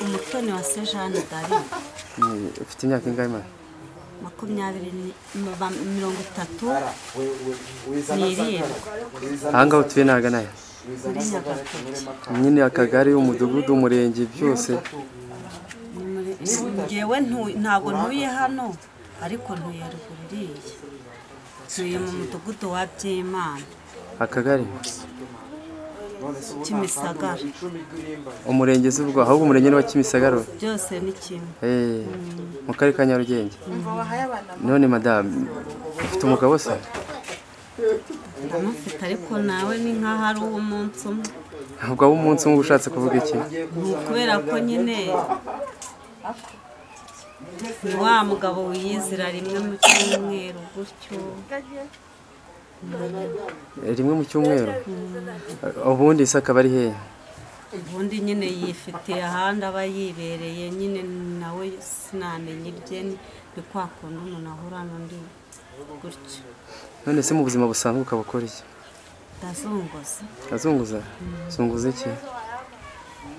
Umutoni wa Jeanne d'Arc. Ufite imyaka ingahe mama? 27. Ahangaha utuye nahagana he? Muri Nyagatoki. Nyine akagari, umudugudu, umurenge byose. Ngewe ntabwo ntuye hano ariko ntuye ruguru iriya. Ntuye mu mudugudu wa Byimana. Akagari? Kimisagara. Umurenge z'ubwo ahubwo umurenge ni wa Kimisagara. Byose ni kimwe. Mu karere ka Nyarugenge. None madame ufite umugabo se? Ndamufite ariko nawe ni nkaho ari uw'umunsi umwe. Ntabwo ari umunsi umwe ushatse kuvuga iki? Ni ukubera ko nyine ni wa mugabo wiyizira rimwe mu cyumweru gutyo. Rimwe mu cyumweru? Ubundi se akaba ari hehe? Ubundi nyine yifitiye ahandi aba yibereye nyine nawe sinamenya ibye, ni kwa kundi umuntu ahura n'undi gutyo. None se mu buzima busanzwe ukaba ukora iki? Ndazunguza. Azunguza? Zunguza iki?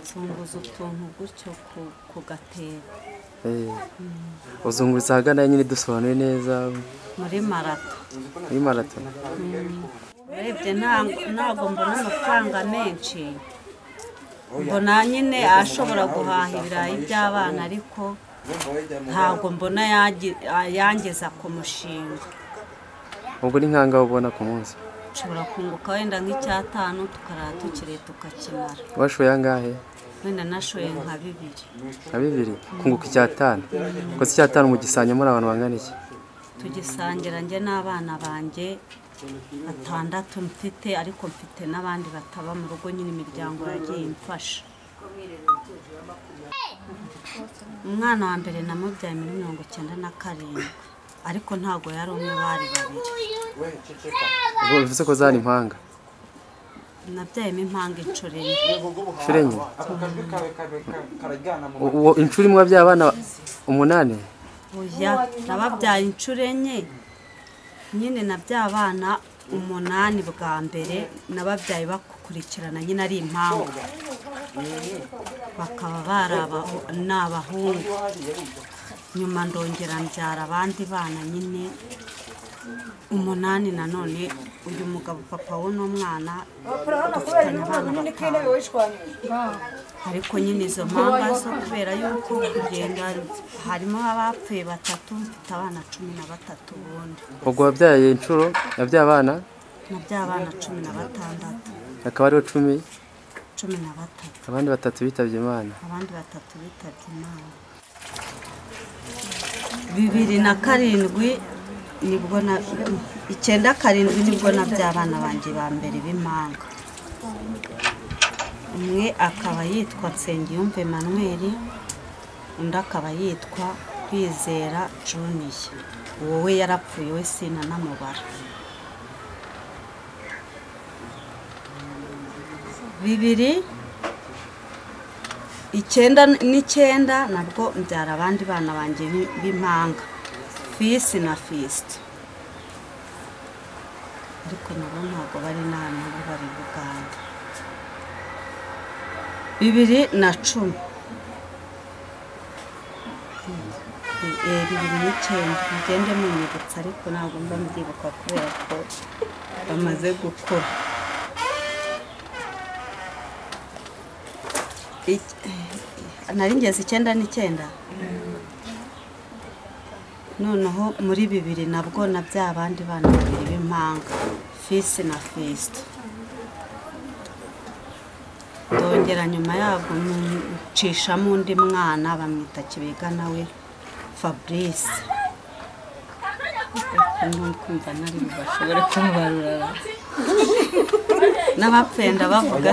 Nzunguza utuntu gutyo ku gatebo. Uzunguza ahagana nyine dusobanuye neza. Muri marato. Muri marato. Urebye ntabwo mbona amafaranga menshi. Mbona nyine ashobora guhaha ibirayi by'abana ariko ntabwo mbona yangeza ku mushinga. Ubwo ni nk'angahe ubona ku munsi? Nshobora kunguka wenda nk'icyatanu tukarara tukiriye tukakimara. Washoye angahe? Wenda nashoye nka 2. Nka 2? Kunguka icyatanu. Ubwo se icyatanu mugisanya muri abantu bangana iki? Tugisangira njye n'abana banjye 6 mfite ariko mfite n'abandi bataba mu rugo nyine imiryango yagiye imfasha. Umwana wa mbere namubyaye muri 97 ariko ntabwo yari umwe bari babiri. Ubwo bivuze ko zari impanga? Nabyayemo impanga inshuro enye. Inshuro enye? Uwo inshuro imwe wabyaye abana 8? Oya, nababyaye inshuro enye. Nyine nabyaye abana 8 bwa mbere nababyaye bakurikirana nyine ari impanga. Bakaba baraba n'abahungu. Nyuma ndongera mbyara abandi bana nyine 8 nanone. Uyu mugabo papa w'uno mwana dufitanye abana 5. Ariko nyine izo mpanga zo kubera yuko kugenda harimo abapfuye 3 mfite abana 13 ubundi. Ubwo wabyaye inshuro yabyaye abana? Nabyaye abana 16. Akaba ariho 10? 13. Abandi 3 bitabye Imana. Abandi 3 bitabye Imana. 2007 nibwo na 97 nibwo nabyaye abana banjye ba mbere b'impanga. Umwe akaba yitwa Nsengiyumva Emmanuel, undi akaba yitwa Kwizera Junior. Wowe yarapfuye we sinanamubara. 2099 nabwo mbyara abandi bana banjye b'impanga, Fisi na Fisito. Ariko nabo ntabwo bari n'ahantu bari Buganda. 2010 2009 mugende munyibutsa ariko ntabwo mba mbyibuka kubera ko bamaze gukura. Nari ngeze 99. Noneho muri 2000 nabwo nabyaye abandi bana babiri b'impanga, Fisi na Fisito. Ndongera nyuma yabwo ncishamo undi mwana bamwita Kibega nawe Fabrice. Kumva nari bashobore kubarura. N'abapfuye ndabavuga.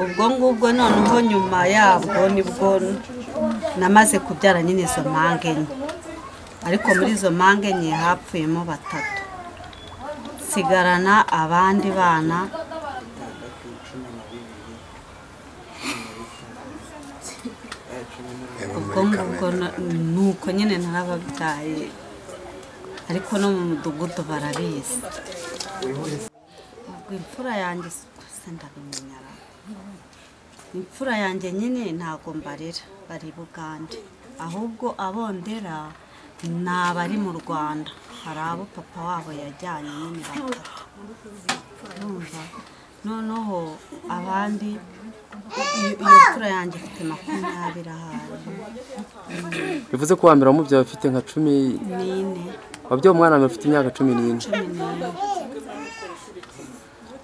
Ubwo ngubwo noneho nyuma yabwo nibwo namaze kubyara nyine izo mpanga enye, ariko muri izo mpanga enye hapfuyemo batatu, nsigarana abandi bana ubwo ngubwo nuko nyine narababyaye, ariko no mu mudugudu barabizi. Ubwo imfura yanjye se ndabimenya, imfura yanjye nyine ntago mbarera, bari Bugande, ahubwo abondera ni abari mu Rwanda, hari abo papa wabo yajyanye nyine batatu. Urumva noneho abandi iyo mfura yanjye ifite 20 ahari. Bivuze ko wa mbere wamubyaye afite nka 14. Wabyaye umwana afite imyaka 14.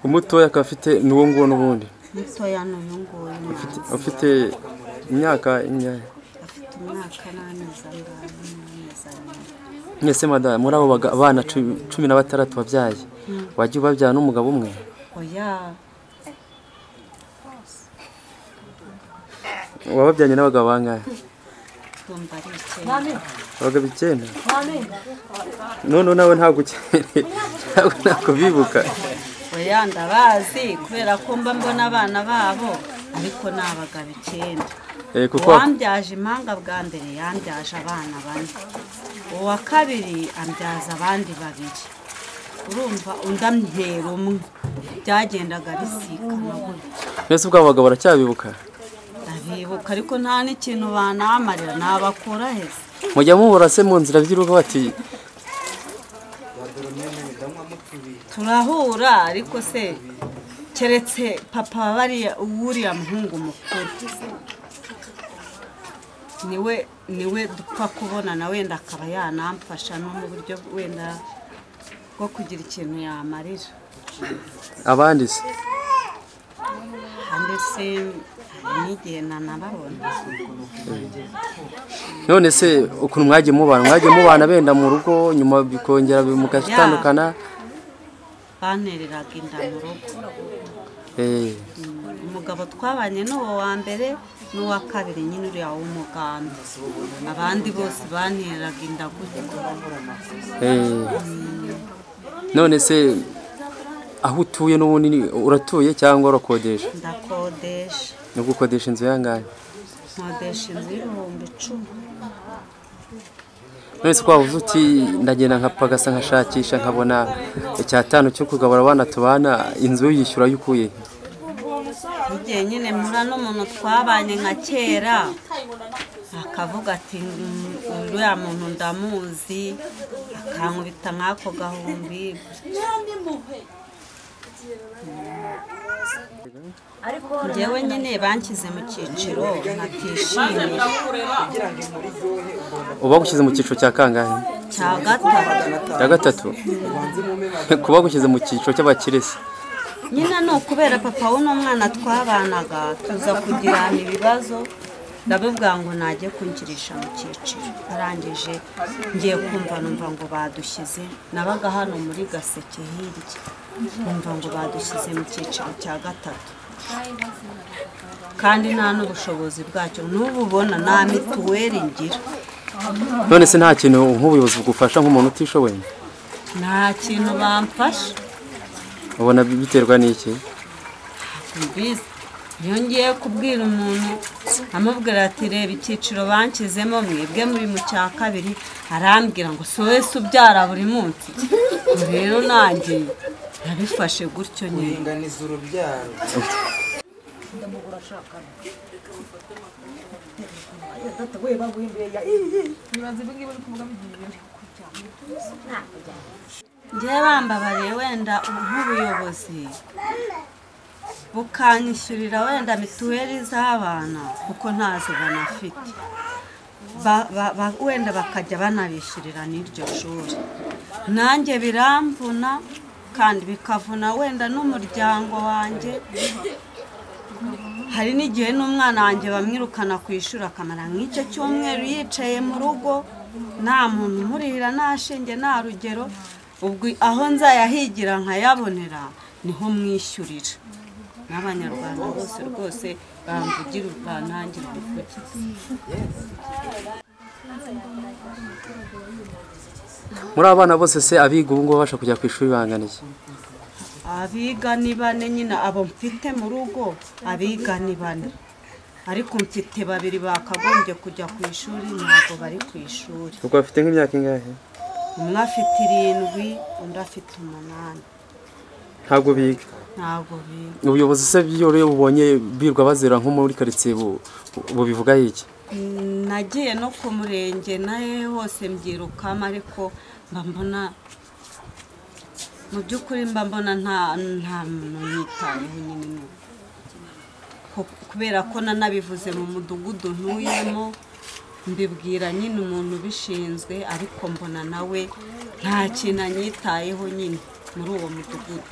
Umutoya akaba afite n'uwo nguwo n'ubundi. Mutoya n'uyu nguyu afite imyaka ingahe? Afite umwaka n'amezi angahe? Mwese madamu, muri abo bana 16 wabyaye, wagiye ubabyara n'umugabo umwe? Oya. Wababyanye n'abagabo bangahe? Ndumva ari 9. Abagabo 9? None nawe ntabwo ntabwo bibuka. Oya ndabazi kubera ko mba mbona abana babo, ariko ni abagabo 9. Kuko uwambyaje impanga bwa mbere yambyaje abana 4, uwa kabiri ambyaza abandi 2, urumva undi ambyera umwe, byagendaga bisikana gutyo. Mbese ubwo abagabo baracyabibuka? Ndabibuka, ariko nta n'ikintu banamarira, nabakura hese. Mujya muhura se mu nzira by'urugo bati turahura, ariko se keretse papa bariya uwuriya muhungu mukuru niwe dupfa kubonana, wenda akaba yanamfasha no mu buryo wenda bwo kugira ikintu yamarira. Abandi se? Abandi se hari n'igihe nanababona. None se ukuntu mwagiye mubana benda mu rugo, nyuma bikongera mukatandukana? Bantereraga inda mu rugo. Umugabo twabanye n'uwo wa mbere n'uwa kabiri nyine uriya w'umuganda, abandi bose banteraga inda gutyo. None se aho utuye n'ubundi uratuye cyangwa urakodesha? Ndakodesha. No gukodesha inzu yangahe? Nkodesha inzu 10,000. None se kwavuze uti ndagenda nkapagasa nkashakisha nkabona 5 cyo kugabura abana tubana, inzu yishyura yukuye? Igihe nyine mpura n'umuntu twabanye nka kera, akavuga ati uriya muntu ndamuzi, akankubita nk'ako gahumbi. Njyewe nyine banshyize mu cyiciro ntatishimiye. Uba gushyize mu cyiciro cya kangahe? Cya gatatu. Cya gatatu? Kuba gushyize mu cyiciro cy'abakire se? Nyine ni ukubera papa w'uno mwana twabanaga tuza kugirana ibibazo, ndababwira ngo najye kunkirisha mu cyiciro. Arangije ngiye kumva numva ngo badushyize, nabaga hano muri Gaseke hirya, numva ngo badushyize mu cyiciro cya gatatu, kandi nta n'ubushobozi bwacyo n'ubu ubona nta mituweli ngira. None se nta kintu nk'ubuyobozi bugufasha nk'umuntu utishoboye? Nta kintu bamfasha. Ubona biterwa n'iki? Mbizi iyo ngiye kubwira umuntu amubwira ati reba icyiciro banshyizemo mwebwe muri mu cya kabiri, arambwira ngo si wese ubyara buri munsi. Rero nanjye nabifashe gutyo nyine. Uringaniza urubyaro. Njyewe bambabariye wenda nk'ubuyobozi bukanyishyurira wenda mituweli z'abana kuko ntazo banafite, wenda bakajya banabishyurira n'iryo shuri. Nanjye biramvuna kandi bikavuna wenda n'umuryango wanjye. Hari n'igihe n'umwana wanjye bamwirukana ku ishuri akamara nk'icyo cyumweru yicaye mu rugo, nta muntu umurihira, nta shinge, nta rugero. Ubwo aho nzayahigira nkayabonera niho mwishyurira. N'abanyarwanda bose rwose bamvugira bantangira ubuvugizi. Muri abana bose se abiga ubu ngubu babasha kujya ku ishuri bangana iki? Abiga ni bane nyine, abo mfite mu rugo abiga ni bane, ariko mfite babiri bakagombye kujya ku ishuri ntabwo bari ku ishuri. Ubwo bafite nk'imyaka ingahe? Umwe afite 7 undi afite 8. Ntabwo biga? Ntabwo biga. Ubuyobozi se byoroye bubonye birwa bazera nko muri quartier bubivuga iki? Nagiye no ku murenge naye hose mbyirukamo, ariko mba mbona mu by'ukuri mba mbona nta muntu unyitayeho nyine, kubera ko nanabivuze mu mudugudu ntuyemo, mbibwira nyine umuntu ubishinzwe, ariko mbona nawe nta kintu anyitayeho nyine muri uwo mudugudu.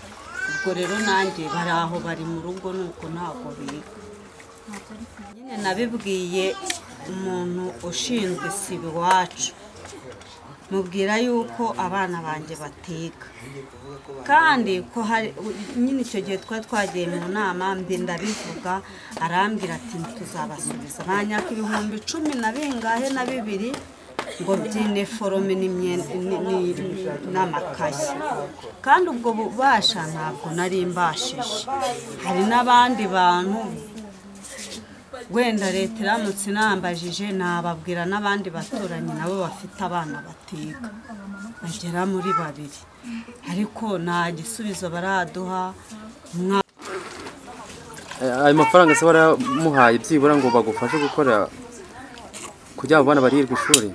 Ubwo rero nanjye bari aho bari mu rugo nuko ntabwo biga. Nyine nabibwiye umuntu ushinzwe sibo iwacu, mubwira yuko abana banjye batiga, kandi ko hari nyine icyo gihe twari twagiye mu nama mbi ndabivuga, arambwira ati tuzabasubiza banyaka 10,000 na bingahe na bibiri ngo byine forome n'amakaye, kandi ubwo bubasha ntabwo nari mbashije. Hari n'abandi bantu wenda leta iramutse inambajije nababwira n'abandi baturanyi nabo bafite abana batiga bagera muri 2, ariko nta gisubizo baraduha. Ayo mafaranga se baramuhaye byibura ngo bagufashe gukora kugira ngo abana barirwe ishuri?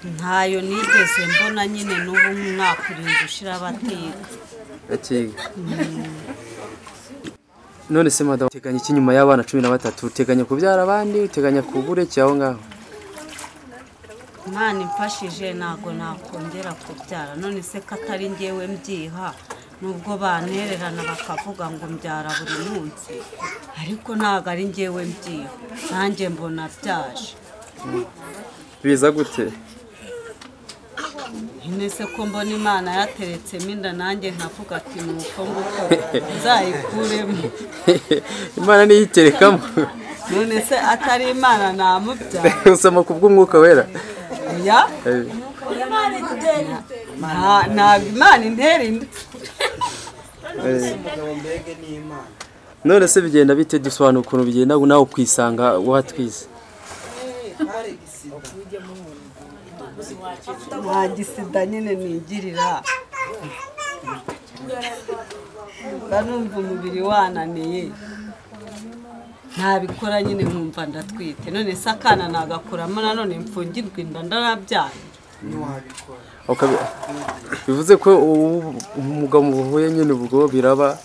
Ntayo nigeze mbona nyine, n'ubu umwaka urinze ushira batiga. None se madamu, uteganya iki nyuma y'abana 13? Uteganya kubyara abandi? Uteganya kubureke aho ngaho? Imana imfashije ntago nakongera kubyara. None se ko atari njyewe mbyiha, nubwo bantererana bakavuga ngo mbyara buri munsi, ariko ntago ari njyewe mbyiha, nanjye mbona byaje. Biza gute? Nyine se ko mbona Imana yateretsemo inda nanjye nkavuga ati nuko nguko nzayikuremo. Imana niyiterekamo. None se atari Imana namubyara? Usoma kubw'umwuka wera? Oya, ntabwo Imana intera inda. None se bigenda bite? Dusobanura ukuntu bigenda nawe ukwisanga watwize. Nta gisida nyine nigirira, mba numva umubiri wananiye, ntabikora nyine nkumva ndatwite. None se akana nagakuramo nanone mfungirwa inda ndarabyaye? Bivuze ko umugabo muhuye nyine ubwo biraba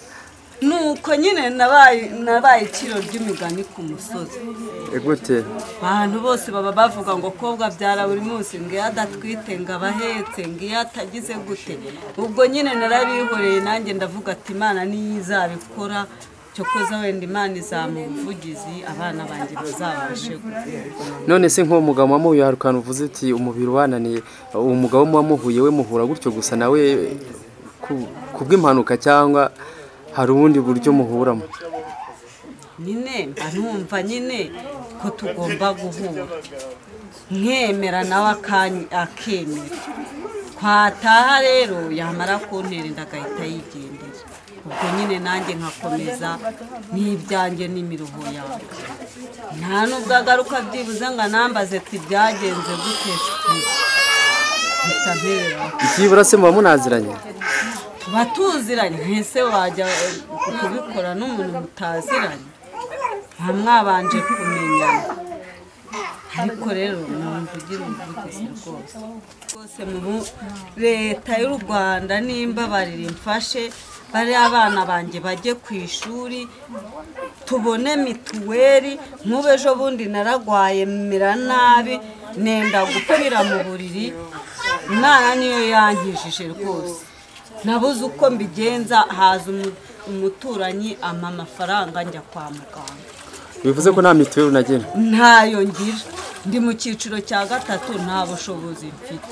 nuko nyine nabaye iciro ry'imigani ku musozi. Gute? Abantu bose baba bavuga ngo kobwa byara buri munsi, ngo iyo adatwite ngo abahetse, ngo iyo atagize gute. Ubwo nyine narabihoreye nanjye ndavuga ati Imana niyo izabikora, cyokoza wenda Imana izamuvugizi abana banjye bazabashe gukora. None se nk'uwo mugabo wamuhuye hari ukantu uvuze uti umubiri wananiye, uwo mugabo wamuhuye we muhura gutyo gusa nawe kubw'impanuka cyangwa hari ubundi buryo muhuramo? Nyine mba numva nyine ko tugomba guhura, nkemera nawe akemera. Twataha rero yamara kuntera inda agahita yigendera. Ubwo nyine nanjye nkakomeza n'ibyanjye n'imiruho yanjye. Nta nubwo agaruka byibuze ngo anambaze ati byagenze gute, mpita mpera. Byibura se muba munaziranye? Tuba tuziranye, ntese wajya kubikora n'umuntu mutaziranye, nta mwabanje kumenyana. Ariko rero numvugira ubuvugizi rwose rwose mu leta y'u Rwanda nimbabarira imfashe bari abana banjye bajye ku ishuri, tubone mituweli. Nk'ubu ejo bundi naragwaye mera nabi nenda gupfira mu buriri, Imana niyo yankijije rwose. Nabuze uko mbigenza, haza umuturanyi ampa amafaranga njya kwa muganga. Bivuze ko nta mituweli unagira? Ntayo ngira, ndi mu cyiciro cya 3, nta bushobozi mfite.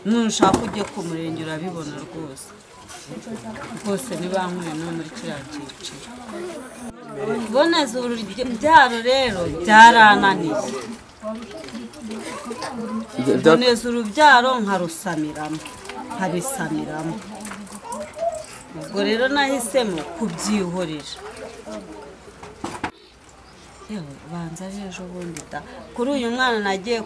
Nushaka ujye ku murenge urabibona rwose. Rwose nibankuye no muri kiriya cyiciro. Kuboneza urubyaro rero byarananiye. Kuboneza urubyaro nkarusamiramo, nkabisamiramo. Ubwo rero nahisemo kubyihorera. Yewe banza ejo bundi da kuri uyu mwana nagiye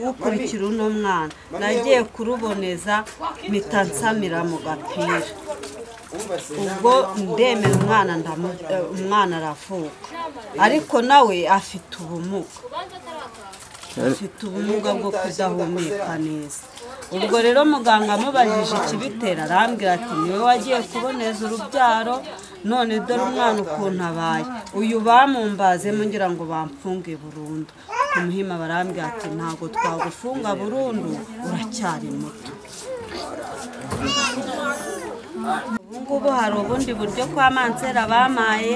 ukurikira uno mwana nagiye kuruboneza mpita nsamira mu gapira. Ubwo ndemera umwana umwana aravuka, ariko nawe afite ubumuga, afite ubumuga bwo kudahumeka neza. Ubwo rero muganga amubajije ikibitera arambwira ati niwe wagiye kuboneza urubyaro none dore umwana ukuntu abaye. Uyu bamumbazemo ngira ngo bamfunge burundu. Ku Muhima barambwira ati ntabwo twagufunga burundu uracyari muto. Ubu ngubu hari ubundi buryo kwa mansera bamaye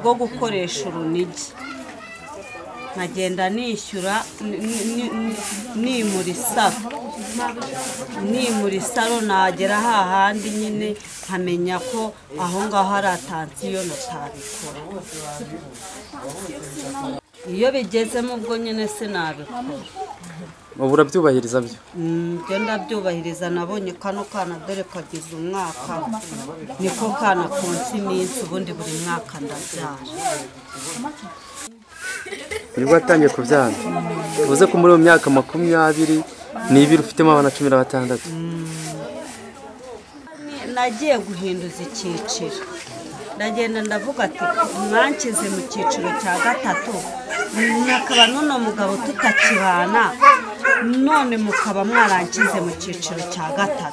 bwo gukoresha urunigi, nkagenda nishyura nimura isaro, nimura isaro nagera hahandi nyine nkamenya ko aho ngaho hari atansiyo natabikora. Iyo bigezemo ubwo nyine sinabikora. Ubu urabyubahiriza byo? Byo ndabyubahiriza. Nabonye kano kana dore kagize umwaka, niko kana konsa iminsi, ubundi buri mwaka ndabyara. Nibwo watangiye kubyara? Uvuze ko muri iyo myaka 22 ufitemo abana 16. Nagiye guhinduza icyiciro, ndagenda ndavuga ati mwankize mu cyiciro cya 3, nakaba n'uno mugabo tutakibana, none mukaba mwarankize mu cyiciro cya 3,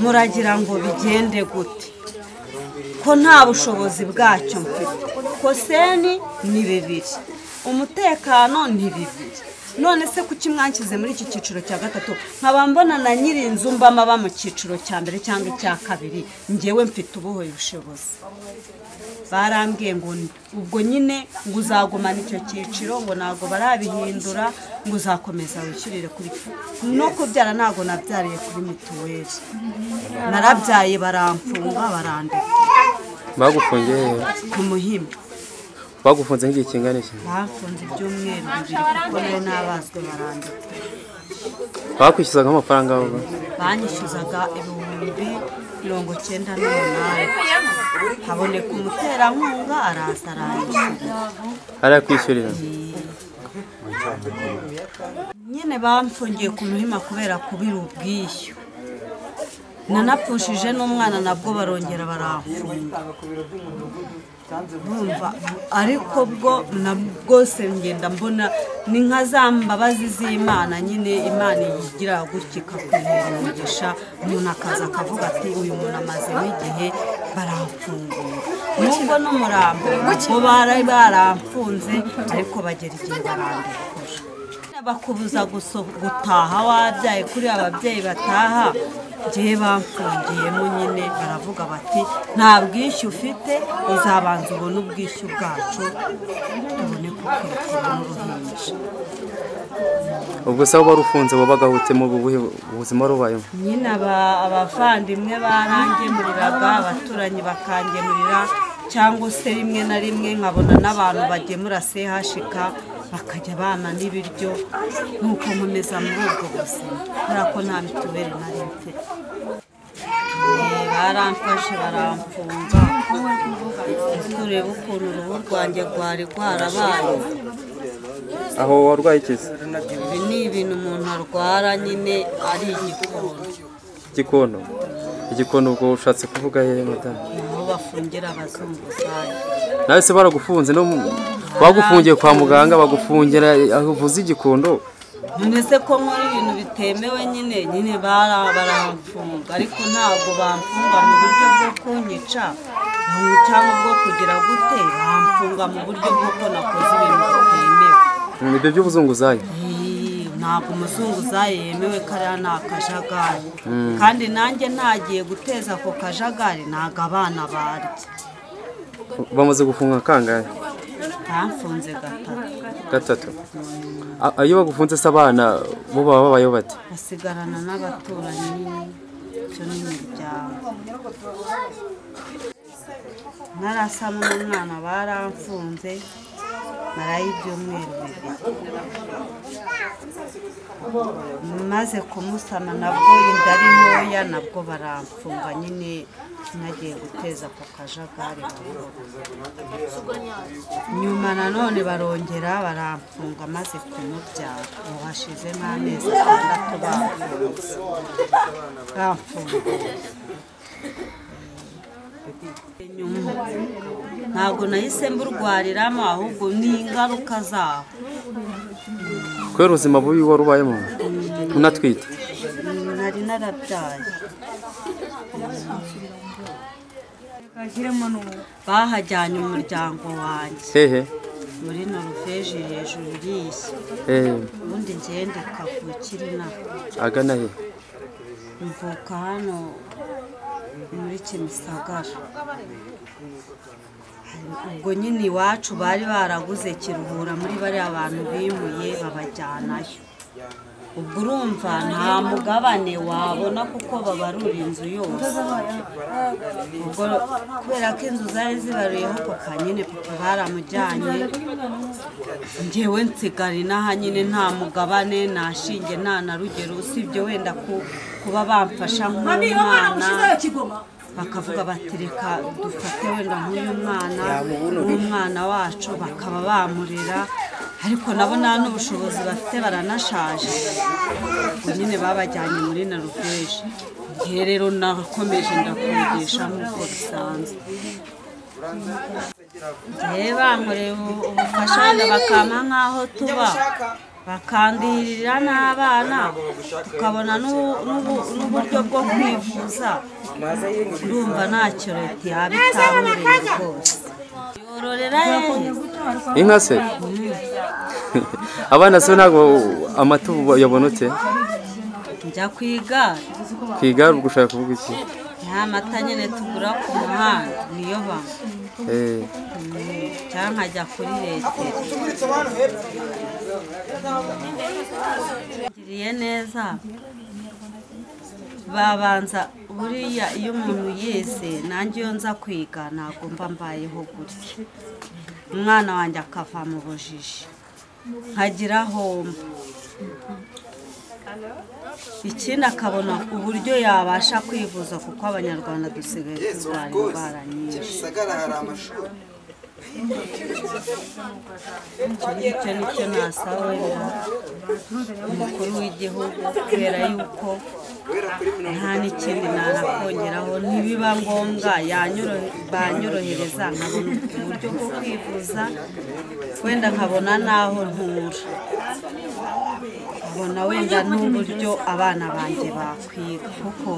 muragira ngo bigende gute ko nta bushobozi bwacyo mfite? Koseni ni 2, umutekano ni 2. None se kuki mwankize muri iki cyiciro cya 3 nkaba mbona na nyiri inzu mbama ba mu cyiciro cya 1 cyangwa icya 2, njyewe mfite ubuhe bushobozi? Barambwiye ngo ubwo nyine ngo uzagumana icyo cyiciro, ngo ntabwo barabihindura, ngo uzakomeza wishyurire kuri no kubyara. Ntabwo nabyariye kuri mituweli, narabyaye baramfunga barandeka. Bagufungiye ku Muhima. Bagufunze nk'igihe kingana iki? Bafunze ibyumweru 2 kuko nari nabazwe barandeka. Bakwishyuzaga amafaranga? Banyishyuzaga 98,000. Haboneka umuterankunga araza aranyishyurira. Arakwishyurira? Nyine bamfungiye ku Muhima kubera kubira ubwishyu. Nanapfushije n'umwana nabwo barongera baramfunga. Bumva ariko bwo bwose ngenda mbona ni nka za mbabazi z'Imana nyine, Imana yigira gutya ikakwihera umugisha, umuntu akaza akavuga ati uyu muntu amazemo igihe baramfungura. Nubwo n'umurambo bo bari baramfunze, ariko bagera igihe barandekura. Bakubuza gutaha wabyaye, kuri ababyeyi bataha gihe bamfungiyemo nyine baravuga bati nta bwishyu ufite, uzabanza ubone ubwishyu bwacu tubone kukwikura n'uruhinja. Ubwo se wari ufunze wabaga mu buhe buzima rubayemo? Nyine abavandimwe barangemuriraga, abaturanyi bakangemurira, cyangwa se rimwe na rimwe nkabona n'abantu bagemura CHK bakajya bana n'ibiryo, nuko nkomeza muri ubwo buzima kubera ko nta mituweli nari mfite. Baramfashe baramfunga, tureba ukuntu uruhu rwanjye rwari rwarabaye. Aho warwaye iki se? Ibi ni ibintu umuntu arwara nyine ari igikondo. Igikondo? Igikondo ubwo ushatse kuvuga hehe madamu? Aho bafungira abazunguzayi. Nawe se baragufunze no bagufungiye kwa muganga, bagufungira aho uvuze igikondo? None se ko nkora ibintu bitemewe nyine nyine baramfunga, ariko ntabwo bamfunga mu buryo bwo kunyica cyangwa bwo kugira gute, bamfunga mu buryo bw'uko nakoze ibintu bitemewe. Ibyo by'ubuzunguzayi? Ntabwo umuzunguzayi yemewe, kariya ni akajagari, kandi nanjye ntagiye guteza ako kajagari, ntabwo abana barya. Bamaze gufunga kangahe? Bamfunze gatatu. Iyo bagufunze se abana bo baba babayeho bate? Basigarana n'abaturanyi cyo n'imiryango. Narasama n'umwana baramfunze marayo ibyumweru 2. Maze kumusama nabwo inda ari ntoya nabwo baramfunga nyine nagiye guteza ako kajagari. Nyuma nanone barongera baramfunga maze kumubyara. Ubu hashize nk'amezi 6 bamfunze. Bamfunguye. Nyuma ntabwo nahise mburwariramo ahubwo ni ingaruka zaho. Kubera ubuzima bubi wari ubayemo unatwite? Nari narabyaye. Bahajyanye umuryango wanjye. Hehe? Muri Norvège hejuru iriya. Ubundi ngende kavukira inaha. Agana he? Mvuka hano muri Kimisagara. Ubwo nyine iwacu bari baraguze Kiruhura muri bariya bantu bimuye babajyanayo. Ubwo urumva nta mugabane wabona kuko babarura inzu yose. Ubwo kubera ko inzu zari zibaruyeho papa nyine papa baramujyanye, njyewe nsigara inaha nyine nta mugabane nta shinge nta na rugero, usibye wenda kuba bamfasha nk'umwana bakavuga bati reka dufate wenda nk'uyu mwana w'umwana wacu bakaba bamurera, ariko nabo nta n'ubushobozi bafite baranashaje. Ubwo nyine babajyanye muri Norvège. Njye rero nakomeje ndakodesha nk'uko bisanzwe. Njye bankoreye ubufasha wenda bakampa nk'aho tuba, bakandirira n'abana tukabona n'uburyo bwo kwivuza. Ndumva ntacyo leta yaba itankoreye rwose. Yororera hehe? Inka se? Abana se ntabwo amata yabonetse? Njya ku igare. Ku igare ubwo ushaka kuvuga iki? Nta mata nyine tugura ku muhanda niyo banywa. Cyangwa nkajya kuri leta. Ngiriye neza babanza buriya iyo umuntu yize nanjye iyo nza kwiga ntabwo mba mbayeho gutya. Umwana wanjye akava mu bujiji nkagira homba. Ikindi akabona uburyo yabasha kwivuza kuko abanyarwanda dusigaye turwara indwara nyinshi. Icyo nicyo nasaba wenda umukuru w'igihugu kubera yuko nta n'ikindi nanakongeraho, ntibiba ngombwa banyorohereza nkabona uburyo bwo kwivuza wenda nkabona n'aho ntura, nkabona wenda n'uburyo abana banjye bakwiga kuko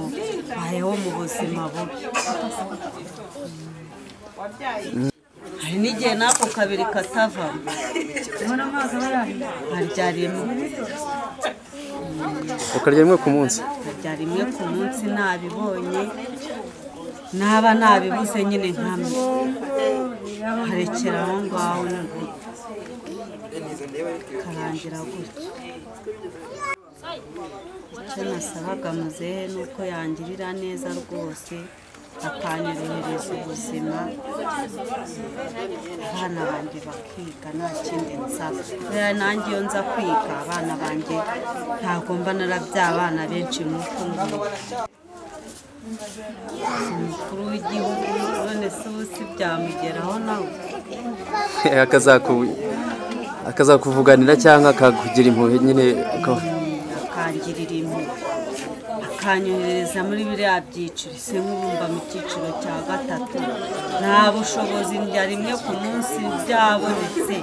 bayeho mu buzima bubi. Hari n'igihe n'ako kabiri katavamo nkarya rimwe. Ukarya rimwe ku munsi? Nkarya rimwe ku munsi nabibonye, naba nabibuze nyine nkamwe nkarekera aho ngaho karangira gutyo. Icyo nasabaga muzehe ni uko yangirira neza rwose akanyorohereza ubuzima, abana banjye bakiga nta kindi nsaba. Kubera nanjye iyo nza kwiga abana banjye ntabwo mba narabyaye abana benshi nk'uko nguko. Umukuru w'igihugu none se ubu si byamugeraho nawe? Akazakuvuganira cyangwa akakugira impuhwe nyine? Akangirira impuhwe akanyohereza muri biriya byiciro, se nk'ubumba mu cyiciro cya 3 nta bushobozi ndya rimwe ku munsi byabonetse.